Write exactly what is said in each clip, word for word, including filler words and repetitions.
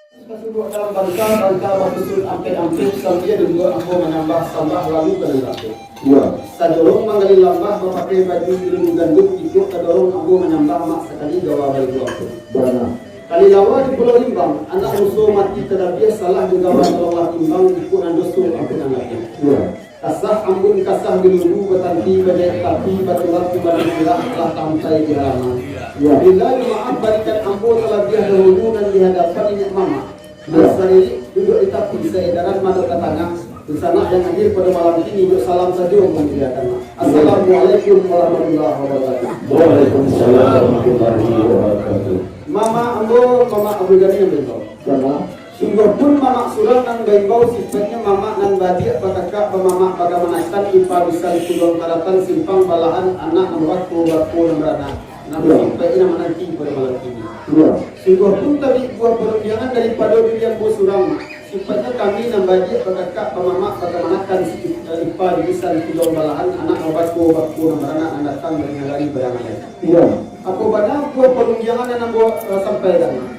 Kasuduak dalam bangka, bangka basusun ampek-ampek, sambia duduak ambo manyambah sambah lalu ka nan lapeh. Iyo. Sadorong manggali lambah, bapakai baju ilmu gandut, ikuik tadorong ambo manyambah mak sakali gawa baitu ambo. Bana. Kalilawa di Pulau Limbang, anak ruso mati talabiah, salah jo gawa talah timbang, ikuik nan doso ampek nan lapeh. Iyo. Kasah ambun kasah di lulu, batanti banyaik tapi, batulah kumbali silah, lah sampai di halaman. Iyo. Bila jo maaf barikan ambo talabiah dahulu nan di hadapan niniak mamak. Iyo. Nan saririk duduak di tapi, saedaran mato ka tangah, dunsanak nan hadir pado malam kini, jo salam sajo muliakan. Assalamualaikum warahmatullahi wabarakatuh. Waalaikumsalam warahmatullahi wabarakatuh. Mamak ambo, Mamak Abdul Ghani nan baimbau. Bana. Sungguahpun mamak surang nan baimbau, sipaiknyo mamak nan badiak bakakak, bamamak bakamanakan, ipa bisan suluang karatan, simpang balahan, anak nan bako-bako nan baranak, nan Iyo. sipaiknyo nan mananti pado malam kini. Iyo. Sungguahpun tabik buah parundiangan daripado diri ambo surang, mak. Sipaiknyo kami nan badiak bakakak, bamamak bakamanakan, si-, ipa bisan suluang balahan, anak nan bako-bako nan baranak, nan datang dari nagari Barangadai. Iyo. Apo bana buah parundiangan nan ambo, eh, sampaikan, mak?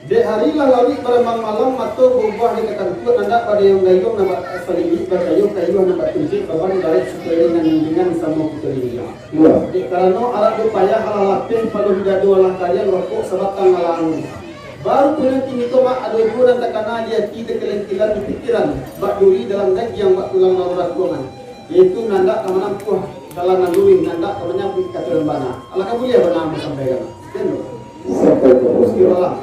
Dek hari lah laruik barambang malam, mato baubah dek takantuak, nan dak badayung-dayung, nan bak salilik bakayu-kayu, nan bak tunjuik baban barek, sukairing nan dingin samo kito diliang. Iyo. Dek karano arak jo payah alah lapeh, paluah dado alah kariang, rokok sabatang alah anguih. Baru punyo kini ko, mak, ado juo nan takana di ati, takilan-kilan di pikiran, bak duri dalam dagiang, bak tulang dalam rakuangan. Yaitu nan dak ka manampuah jalan nan luruih, nan dak ka manyabuik kato nan bana. Alah ka buliah bana ambo sampaikan. Sekian dulu. Sampai ka Gusti Allah.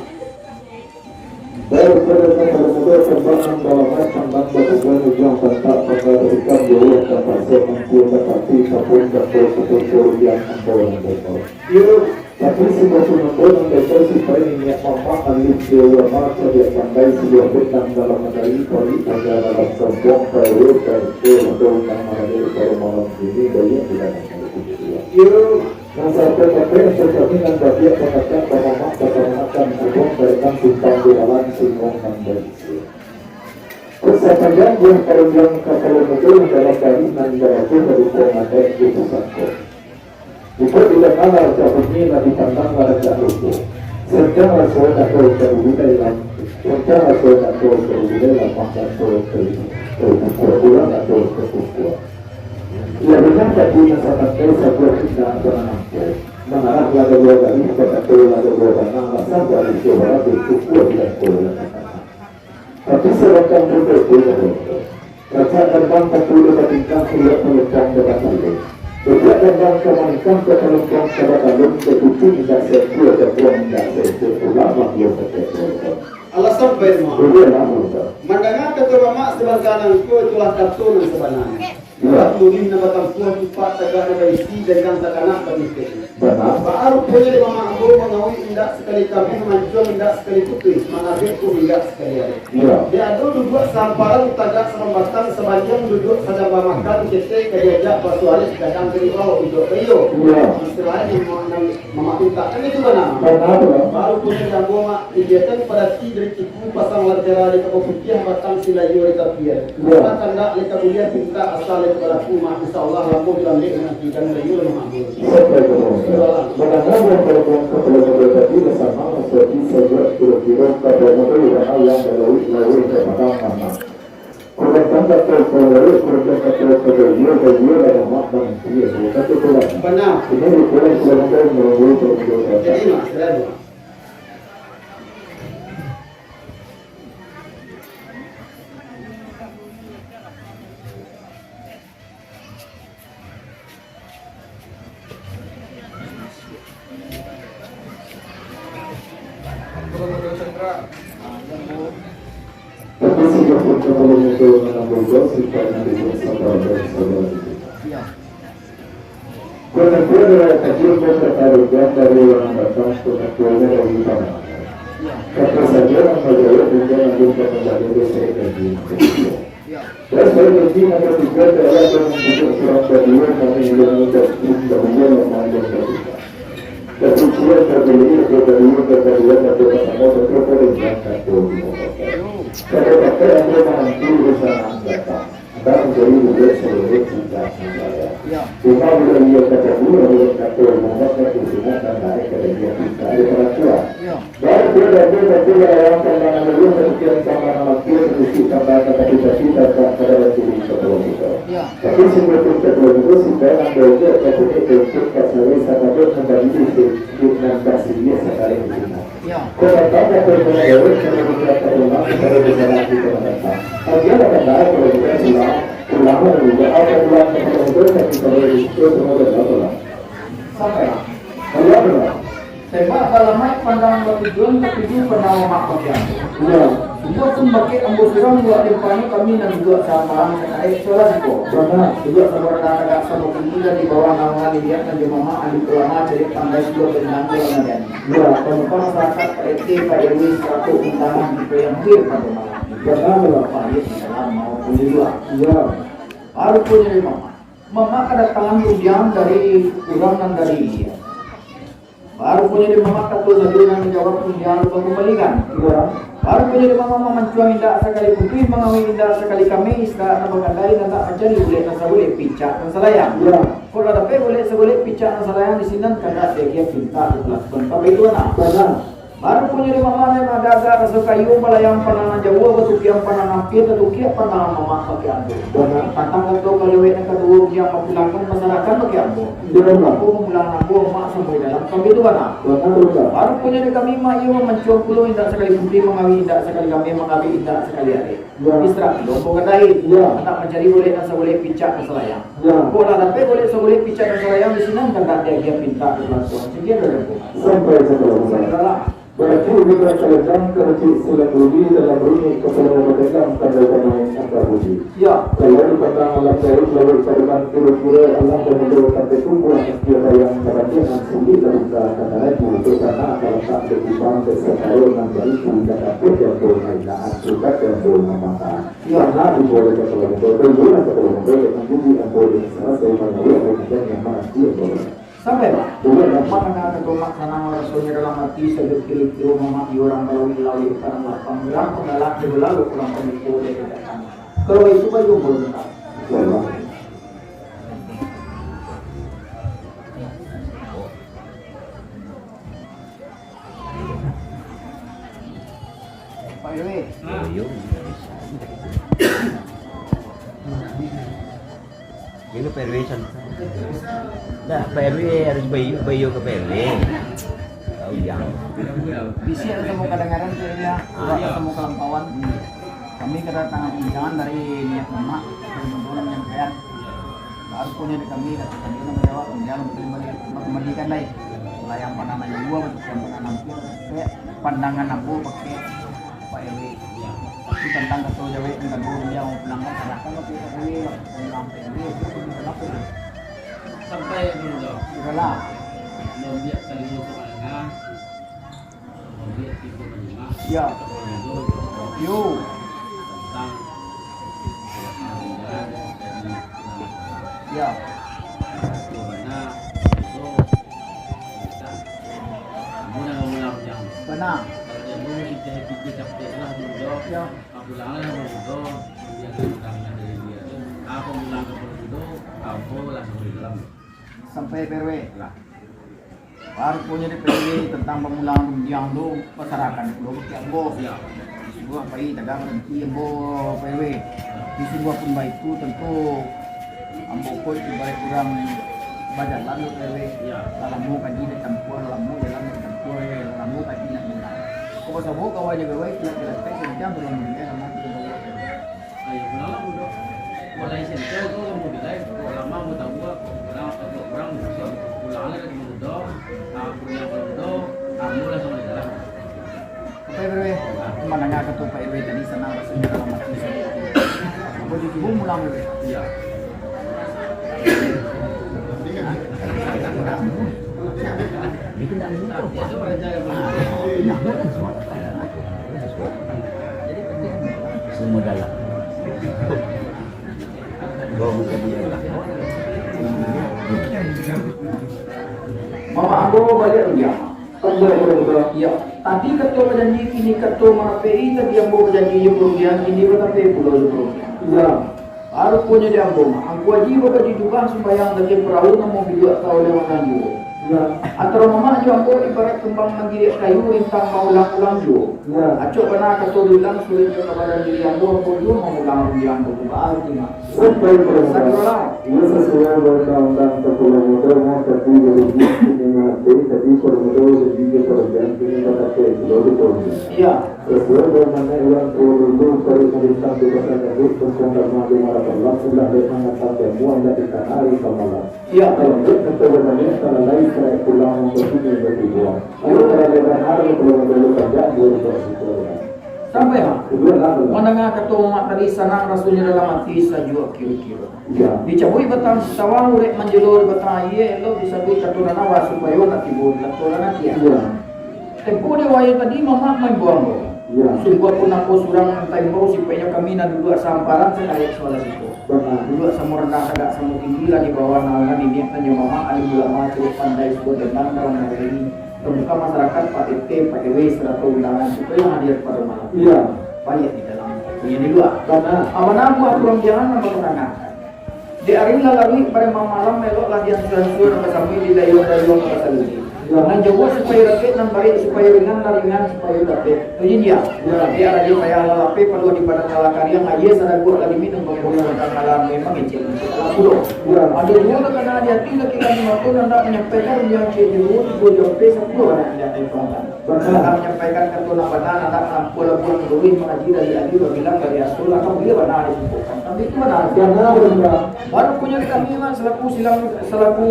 Baru pada kapala muda, kambang nan balamat, kambang bakubuan, ujuang pantak, pangga batikam, jauah tampak sok, mangkua batapik, kapun bako, kapun korudian, ambo nan bako. Iyo. Tapi sungguah pun ambo nan bako, sipaik niniak mamak, alif jo ulama, cadiak pandai, suluah bentang dalam nagari, parik paja dalam kampuang, paewe, paewe, ado undang marajo pado malam kini, baiak di dalam malam kini. Iyo. Nan sato-sato nan tatapi nan badiak bakakak, bamamak bakamanakan, abuang barekang simpang di dalam singong nan baisi. Sapanjang buah parundiang kapalo mudo dalam bari nan barajo barupo ngadek di pusako. Jikok didanga lah rancak bunyi, lah dipandang lah rancak rupo. Sancang raso dado ka bululai lam-, sancang raso dado ka bululai lamak, dado ka, ka bukua, urang dado ka bukua. Lah bana tadi nan satangkai sabuah indak bana nangko. Mangarah lah dua barih, bakato lah dua bana, lah sah barih jo barabih, bukua bilang ko lah takana. Tapi sabatang pun batua, rancak kambang ka pulo batingkah, pulo palumpang ka batalo. Rancak kambang ka maningkah, ka palumpang ka batalun, ka kucing indak saekua, ka buang indak saekua, pulang lah iyo saketek pulo. Alah sampai, Mak. Buliah lah, Mak. Mandanga kato mamak sabanta nangko, itulah kato nan sabananyo. Iyo. Urang luruih nan batampuah, tupak tagak nan baisi, janjang takanak batiteh. Bana. Baa ruponyo dek mamak ambo, mangawik indak sakali kameh, manjuang indak sakali putuih, mangabek pun indak sakali arek. Iyo. Dek ado duduak sahamparan, tagak sarambatan, sabandiang duduak sadang bamakan, ketek ka diajak basuarik, gadang ka dibaok, iduak ka iyo. Iyo. Istilah nan mamak pintak, kan itu bana? Bana tu lah. Baa ruponyo dek ambo, Mak, dibiakan padati dari Ku pasang lantera di Kapo Putiah, batang silayo di Tapian. Iyo. Asa kandak di Kabuliah, pintak asa di Balaku, Mak. Insya Allah, lambo di lambek nanti, dan rayo lah, Mak. Sampai ka bawah. Iyo lah. Mandanga buah parundiang kapalo mudo tadi, lah sanang, lah sadi, sajuak, kiro-kiro, kapalo mudo urang nan balawik-lawik ka padang, Mak. Kurang tangkap, kalau lawik, kurang tangkap, kalau iyo, iyo lah, Mak, bang, iyo, kato pulang. Bana. Ini di pulang, pulang, pulang, pulang, pulang, pulang. Jadi, Mak, selalu. Tapi sudah pun kapalo mudo manambah jauah, sipaik nan dibuek sabar dan sabar. Iyo. Penantian riwayat tajir ko ka tarugian dari urang nan datang, penantiannyo dari pandangan. Kato sajo nan bajawek, bukan agung ka pambali doso kaji. Doso kaji nan katigo adalah dengan duduk surang baduo, kami ulun muda pun baduo lamah dan baduo. Kasucian baduo, baduo, baduo, baduo, basamo, baduo, baduo, kato di muka. Kato pakai ambo mananti urusan nan datang. Dak manjadi buek saluruah tingkah nan raya. Yo. Cuma budak liau kata dulu, budak kata lambat, kata sunat, dan naik kata dia pinta ada peraturan. Yo. Baru dia dah dia dah dia dah orang pandangan dulu, tapi dia pandangan mati, musik tambah kata kita, kita tak pada diri kepala kita. Yo. Tapi sungguh pun kepala kita, sudah nak belajar, kata dia, untuk kat sore, sama dia, tambah diri, sedikit, nampak sini, sekarang di sini. Yo. Kau datang, kau datang, kau datang, kau datang, kau datang, kau datang. Agiah lah kata, kalau kita pulang, pulang lah juga, apa pulang, kau datang, kau datang, kau datang, kau datang. Sampai lah. Kalau apa lah? Tembak balamaik pandangan batujuan, katuju pandangan mamak bagian. Yo. Sungguah pun bakeh ambo surang, buat limpahnya kami nan buat samaran sakali, solah siko. Bana. Buat samaran nan agak samo kini, dan di bawah naungan India, nan jo mamak, ahli ulama, cadiak pandai, sudah bendang, dalam harian. Yo. Tanpa masyarakat, Pak R T, Pak R W, seratus undangan di Payang Hampir pado malam. Bana, bana. Baik di dalam maupun di lua. Yo. Baru punyo dari mamak. Mamak kadatangan rundiang dari urang nan dari India. Baru punyo dari mamak kato sajo nan manjawab rundiang tu bakumbalikan. Yo. Baru punyo dari mamak mamancuang indak sakali putuih, mangawik indak sakali kameh, istirahat nan bakadai, nan nak mancari bulek nan sagulek, picak nan salayang. Yo. Kok lah dapek bulek sagulek, picak nan salayang, di sinan kandak diagiah pintak di palakuan pabaitu anak. Bana. Baru punyo dari mamak nan agak-agak raso kayo, balayang pandangan jauah, batukiak pandangan ampia, tatukiak pandangan mamak bakeh ambo. Bana. Tantang kato kalewek nan kaduo, rundiang mapulangkan, pasarahkan bakeh ambo. Iyo, bana. Ambo mamulang ambo, mamak sampai dalam kami tu, bana. Bana, bana. Baru punyo dari kami, mak iyo mamancuang pulo, indak sakali putuih mangawik, indak sakali kameh mangawik, indak sakali arek. Yo. Istirahat dulu, ambo kadahi. Yo. Nak mancari bulek nan sagulek, picak nan salayang. Yo. Kok lah dapek bulek sagulek, picak nan salayang, di sinan kandak diagiah pintak di palakuan. Sakian dari ambo. Sampai sakalo. Sampai lah. Baratik di Bangka Lendang, karatik silang budi, dalam runyi kapalo badagang, pandai bamain angka budi. Yo. Kalau dipandang alam gaib, lauik Pademan, kiro-kiro alam bamudo, sampai tumbuah, setiap bayang, kabandiangan, sulik lah buka, kata raja, untuk tanah, kalau tak berkembang, berseparo, nan bariku, indak dapek diambo, indak sukat diambo, mamakan. Yo. Karena diboleh kapalo mudo, belilah kapalo mudo, dengan budi ambo, dengan sarasai, mangawik, ambo, yang mananti ambo. Sampai, Pak. Bukan, Pak. Mak, kena kato mak, sanang rasonyo dalam ati, sajo kiro-kiro mamak di urang balawik-lawik, padang lapang, urang panggalak, di balalu, urang pamikir, dari datang. Kalau itu, bayu, boleh minta. Bukan, Pak. Pak R W. Iyo, iyo. Ini Pak R W santai. Dah, Pak R W harus bayu, bayu ke Pak R W. Tahu yang. Bisi ado samo kadangaran, Pak R W, ya. Ah. Ado samo kalampauan. Kami kadatangan undangan dari niat mamak, dari bantuan yang kaya. Baru punyo di kami, kata kami nak manjawab, dia lah bakambali, bakambalikan lai. Lah yang pandangan ambo, yang pandangan ambo, pakai, pandangan ambo pakai Pak R W. Tapi tantang kato jawek, tantang dia mau pulang, kan, sarahkan lah ke Pak R W lah. Pulang Pak R W, itu pun salah tu. Sampai dulu dah. Sudahlah. Belum dia saling masuk menengah. Yo. Yo. Yo. Bana. Yo. Sampai P R W. Lah. Baru punyo di P R W tantang pamulangan rundiang tu, pasarahkan pulo bakeh ambo. Yo. Sungguah pai tagak baranti ambo P R W. Di sungguah pun baitu, tantu ambo ko ibarat urang bajalan tu P R W. Yo. Lah lamo kaji ditampuah, lah lamo jalan ditampuah, eh, lah lamo kaji nak jalan. Kok basabok kawa jo gawai, kilat-kilat tek, kencang turun rundiang, lamo kita bawa. Ayo, pulang lah, Budo. Kok lain senter tu, kamu bilai. Kok lama, kamu tahu, kok kurang, kok kurang, kok kurang lah, kamu Budo. Ah, kurang, kamu Budo. Kamu lah sama di dalam. Apa ya, Bro, ya? Mendengar kata Pak R W tadi, senang rasanya dalam hati saya. Apa dia cuba pulang, Bro? Iya. Itu ndak ada. Nah, itu raja yang Semua dalam. Gua bukan dia lah. Mamak ambo baliak rundiang. Ambo pun buka. Iya. Tadi kato bajanji, kini kato marapek-i, tadi ambo bajanji jo parundiang, kini batapek pulo jo parundiang. Iya. Ruponyo di ambo, Mak, Angku Aji babaji jubah sumbayang di ateh parahu, namo biduak tau lewat nan juo. Ya. Antaro mamak jo ambo ibarat kumbang manggiriak kayu, rintang maulang-ulang juo. Ya. Acok bana kato diulang, suruik jo kabadan diri ambo, ambo juo mangulang rundiang ambo tu. Baa arati, Mak? Sampai pada Sakulah. Iyo, sasuai jo undang-undang Sakulah Mudo, Mak, tadi jadi kini mati, tadi pada mudo jadi pada janji, pada kaki, sudah betul. Iya. Sasuai jo nan urang tuo dulu, parik malintang di pasar Gadut, tongkong dama di Marapalang, ulah dek mangatang jamuan, indak dikanai ka malam. Iya. Kalau dek kato babaliak, talalai sarai pulang, mangko kini batibuang. Ayo, kalau lebar hari, kalau model panjang, dua ribu dua puluh. Sampai, ha? Kedua lah, belum. Mandanga kato Mak tadi, sanang rasonyo dalam ati, sajuak kiro-kiro. Iya. Dicabuik batang sitawang, urek manjelo di batang aia, elok disabuik kato nan awal, supayo nak tibo di kato nan akhia. Iya. Tempo di awal tadi, mamak maimbau ambo. Iya. Sungguahpun ambo surang nan taimbau, sipaiknyo kami nan duduak sahamparan sakarek sabalah siko. Bana. Duduak samo randah tagak samo tinggi, lah di bawah naungan niniak nan jo mamak, alim ulama, ciek pandai, suko dendang, kawan nagari, pemuka masarakat, Pak R T, Pak R W, sarato undangan, supayo hadir pado malam. Iya. Baiak di dalam, punyo di lua. Bana. Abana buah parundiangan nan bapatangan. Di ari lah laruik, baremang malam, elok lah diansua-ansua, nan basamui di dayuang-dayuang, nan basaluri. Ya. Nan jauah supayo dakek, nan barek supayo ringan, nan ringan supayo dapek. Tujuan dia. Ya. Di ari payah lah lapeh, paluah di padan lah kariang, aia sadaguak lah diminum, bambuang batang alam, memang icil untuk alam pulo. Ya. Ado juo takana di ati, kaki kami mato, nan nak manyampaikan, rundiang ciek juo, tigo jo ampek, sapuluah anak indak tahu. Bana. Nak manyampaikan kato nan bana, nak manampuah labuah nan luruih, mangaji dari ahli, babilang dari rasul, akan buliah bana disimpulkan. Tapi itu bana. Bana, bana. Baru punyo di kami, Mak, salaku silang, salaku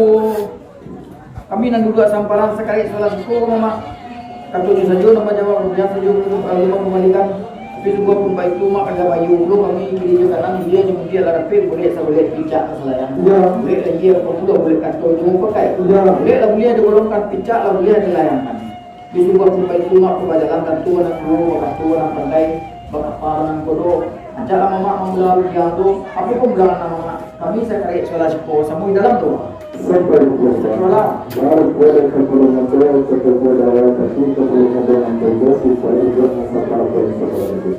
kami nan duduak samparan sakarek sabalah siko, Mak. Katonyo sajo nan manjawab, rundiang sajo, eh, rumah pambalikan. Tapi sungguahpun baitu, Mak, kada bayo pulo kami kiri jo kanan, buliah jo mudiak lah dapek, buliah sabuliah picak lah salayang. Ya. Buliah lah iyo, apo pulo, buliah kato jo pakai. Ya. Buliah lah buliah digolongkan, picak lah buliah dilayangkan. Di sungguahpun baitu, Mak, pun bajalan tantu anak tuo, bakato nan pandai, bakapa nan kodo. Ajaklah mamak mamula rundiang tu, apo pun bilangan nan mamak. Kami sakarek sabalah siko, samo di dalam tu. Sampai pukul empat. Sabalah. Baru kuat kapalo motor, kapalo dawa, tapi kapalo motor nan bebas, supaya juga nasaba pun sabalah itu.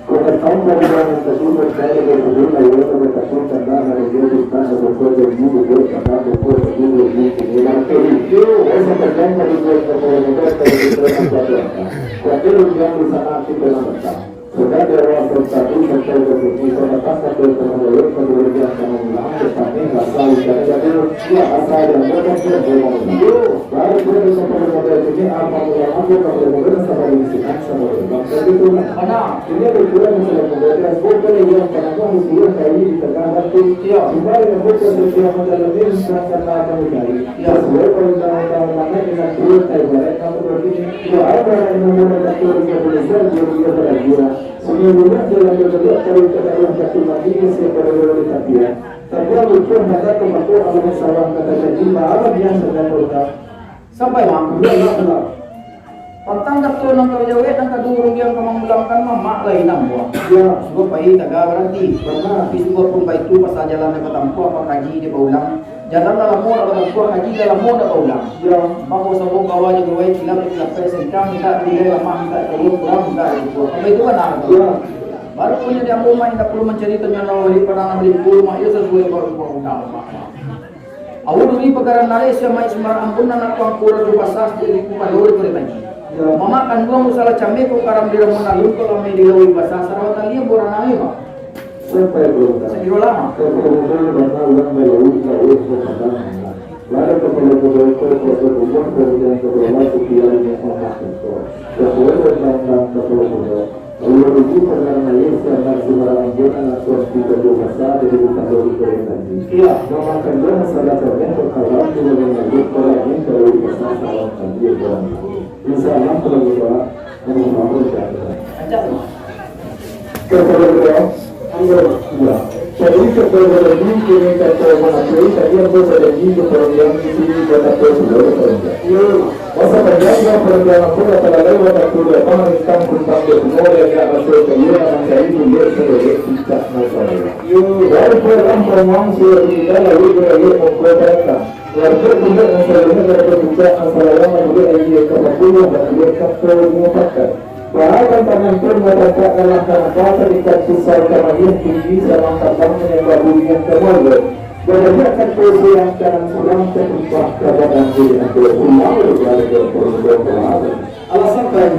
Kota Tanpa Bilangan tadi berkali berhubung, ayo, kami takut tentang hari dia, bukan berbuat dan juga buat tentang berbuat dan juga buat ini. Yo, esa tentang hari dia, kapalo motor, kapalo motor, kapalo motor. Kuatir yang di sana kita nak datang. Sudah di awal tadi, sampai ke sini, kota Tanpa Bilangan, kami ulang, tetapi rasa ikan jatuh, ya, asal yang bukan dia bohong. Yo. Baru pun bisa pada model ini, apa mula aku tak boleh model sama di sini, sama di bangsa gitu, nah. Bana. Ini ada pula masalah model, bukan yang pernah aku dua kali di tengah waktu. Iya. Cuma yang bukan sesuai model ini, misalkan apa dicari. Iya. Sesuai perintah-perintah mana dengan dua kali barang, kamu begini. Iya. Apa yang mau datang ke Indonesia, dia juga pada dia. Seminggu dalam kedua kali kita dalam satu mati, siapa yang boleh tapi ya. Tapi aku pun mata ke batu alam sawah kata jadi, maaf yang sedang berutang. Sampai, Mak. Iyo, iyo, iyo. Tantang kato nan tajawek, nan kaduo rundiang ka mangulangkan, mamak lai nan buah. Iyo. Sudah pai taga baranti. Bana. Tapi sungguahpun baitu, pasal jalan nan batampuah, pakaji di baulang. Jalan lah lamo nak batampuah, kaji lah lamo nak baulang. Iyo. Bang, bausah kawa jo gawai, kilap jo kilap, sengkang mintak dilai, lamah mintak kayo, kurang mintak dipukua. Sampai itu kan, ah? Iyo. Baru punyo di ambo, Mak, indak pulo mancari, tanyo lawan bali padang, bali pulu, Mak, iyo sasuai baru buah undang, Mak. Awu duri pagaran nalai, sia maik sumbarang ampun, anak tuangku rajo basah, setiap di kupado di kulit panji. Ya. Mamak kanduang usahlah cameh, kok karam di ramun alun, kok lameh di lauik basah, sarawa tali ambo ranai, Mak. Sampai belum, Mak. Sakiro lah, Mak. Kapalo mudo bana urang balauik, lauik bapadang. Lah kapalo mudo ko, kok berumah, kemudian kebelah, sekian yang mamak itu. Sesuai dengan undang kapalo mudo. Ayo, ibu pernah nangis karena suara anggun anak tuan tiga puluh masa dari utang dari gorengan. Iya. Mama kandung salah kami berkawan dengan mengajak orang yang terlalu besar salam kami orang. Insya Allah, kalau berdoa, kalau mau berdoa. Ajar, Mak. Kalau berdoa, anggur. Iya. Jadi, kalau berdoa, kini kata mengakui, tadi aku berjanji kepada yang di sini, kata Tuhan, sudah berdoa. Iya. Masa panjang lah perjalanan pun, tak lalai waktu dia paham tentang kumpang dia semua, dia agak masuk ke dia, nak mencari duit sebagai puncak masalah. Yo, baru pulang pamang sudah kita, lalu beralih mengkotarakan. Warga tidak masalahnya pada puncak masalah yang boleh aja ke Papua, tak boleh kapal dengan pakai. Bahagian tangan pun matatak dalam kanapa tarikat pisau kamariah tinggi salang tabang manyambah bumi yang kamuaga. Babaliak kato surang kanan surang tatumpah ka badan diri ado pulau balaga pun berpulau. Alasan kain.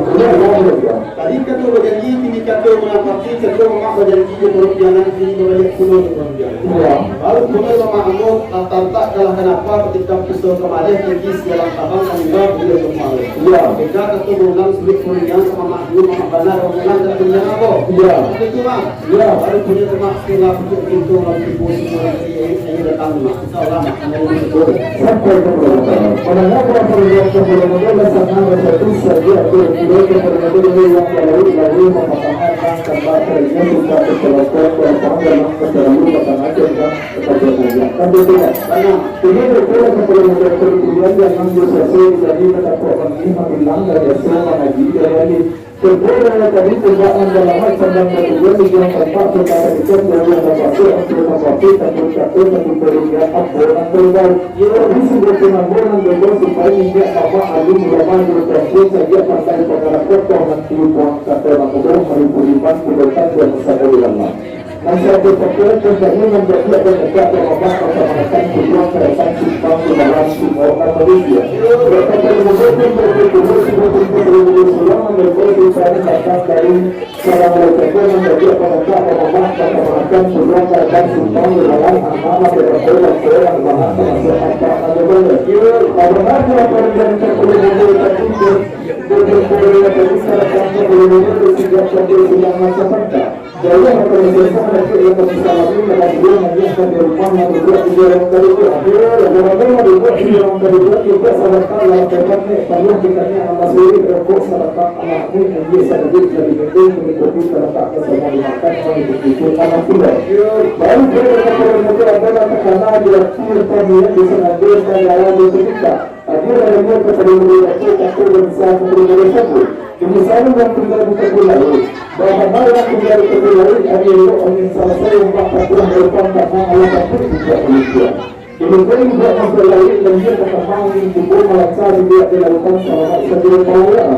Tadi kato bajanji, kini kato manapati, kato mamak bajanji, jo parupianan, kini babaliak pulo jo parupianan. Iyo. Baru pulo mamak ambo, tatantak kalah kanapa, ketika pisau kamariah tinggi sialang tabang, kanimba buliah kepala. Iyo. Beda kato baulang sulik kuningan, mamak dulu, mamak bana, urang ulang, kato bana ambo. Iyo. Kato itu, Mak. Iyo. Baru punyo tu, Mak, setelah pucuk pintu, lalu tibo semua, ayo datang, Mak. Sampai ke Pulau Madura. Menengah Pulau Madura ke Pulau Madura, sangat bersatu saja ke Pulau ke Pulau Madura yang lalui-lalui memakankan kambang keringat suka ke Pulau Madura, Pulau Madura, ke Pulau Madura, ke Pulau Madura. Kan betul, kan? Ini betul ke Pulau Madura, kemudian jangan biasa saya jadi kata Pulau Madura, bilang dari Yasua, Bang Haji, dari Ali. Kemudian tadi, tegak nan dalaman, pandang batujuan, tujuan tampak, kota ikan, jauh nan basuh, ampun nan bapit, takut takut, takut barugian, ambo nan terbaik. Tapi sudah penambo nan bebas, supaya minyak mamak alu ulama, guru kampung, saja pandai pangarap kotor, nanti buang kata nak bodoh, hari budiman, kudokan, dan sadar ulama. Masa tu pakai, pokoknya nan badiak dan tegak dan mamak, masa makan, tujuan, kereta, simpang, kenalan, sumur, dan manusia. Berkata, kemudian, berkata, kemudian, sudah tentu, sudah tentu, sudah tentu, datang dari salam berkata, nan badiak, dan tegak dan mamak, masa makan, tujuan, kereta, simpang, kenalan, anak, anak, berkata, dan seorang, anak, termasuk apa, ada banyak. Karena apa yang kita perlu membuat kita, berkata, dari salah satu, berkata, sejak sampai silang masa mantap. Jauah atau sesah, laki yang disalami, dalam dua nangih, dan di rumah, yang dibuat di dalam karunia. Orang yang dibuat di dalam karunia, juga salah satu dalam tempat ni, penuh ditanya, amat sulit, rokok, salah satu anak ni, anjir, salah satu jadi minggu, mengikuti salah satu sama dimakan, mengikuti itu, anak sudah. Baru dia kata, kalau muda adalah terkenal, dia pun, dia bisa ngambil, dan dalam dia cerita. Tapi, dalam dia kepada muda, dia kata, dan bisa kepada muda satu. Di misalnya yang tinggal di tepi laut, bahwa yang tinggal di tepi laut, angin elok, angin salasai, ombak patuah, gelombang tanah, alam pun tidak demikian. Demikian juga masalah laut, banjir, berkembang, angin timbul, melancar, dibuat di lautan, selamat saja pelayaran.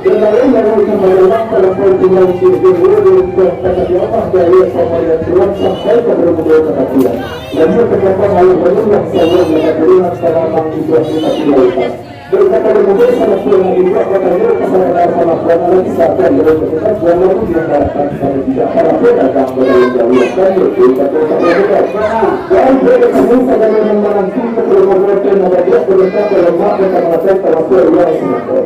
Dan lain yang akan berjalan, terlepas tinggal di Dewa, di Tuhan, kata di Allah, dari pemberian Tuhan, sampai kepada muda kematian. Lalu berkembang, lalu berkembang, sayang, dan keturunan, selamat, di Tuhan, di tepi lautan. Berkata kemudian salah seorang ibu, katanya, kepada salah seorang lagi, siapa yang boleh berdebat, walaupun dia mengatakan kepada tidak, para pedagang berjalan jauh, dan betul, kata orang berdebat. Dan dia bertemu saudara yang menanti kepada membuatkan nama dia, berdekat dalam mak, dan kata-kata, termasuk orang semua.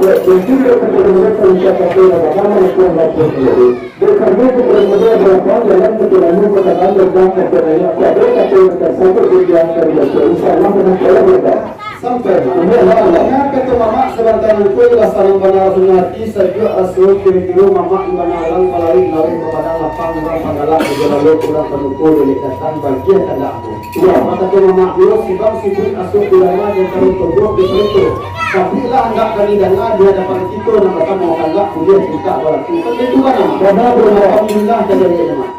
Ya, mungkin dia kepada mereka, ucap kata nama-nama, itu yang lapor sendiri. Dek kami tu, kalau model berapa jalan ke Telanjang, ke Tanah Lembang, ke Penayak, tak ada kata yang tak sanggup dibiarkan baca. Insya Allah, dengan cara berapa? Sampai. Insya Allah. Ingat kata mamak, sabanta nangko, lah sanang bana rasonyo ati, sajuak raso, kiro-kiro mamak di bana alang, palawik, lawik, bapadan lapang, urang panggalak, di jalan lo, urang panuko, lelek datang, bagian kandak ambo. Iyo. Mako kata mamak nyo, sibang sibuik asuak di rama, jo taruih togok di paruik tu. Tapi lah andak kami danga di hadapan kito, nan basamo kandak buliah mintak balaku. Kan itu kan, Mak? Bana, bana. Alhamdulillah, kajadian, Mak.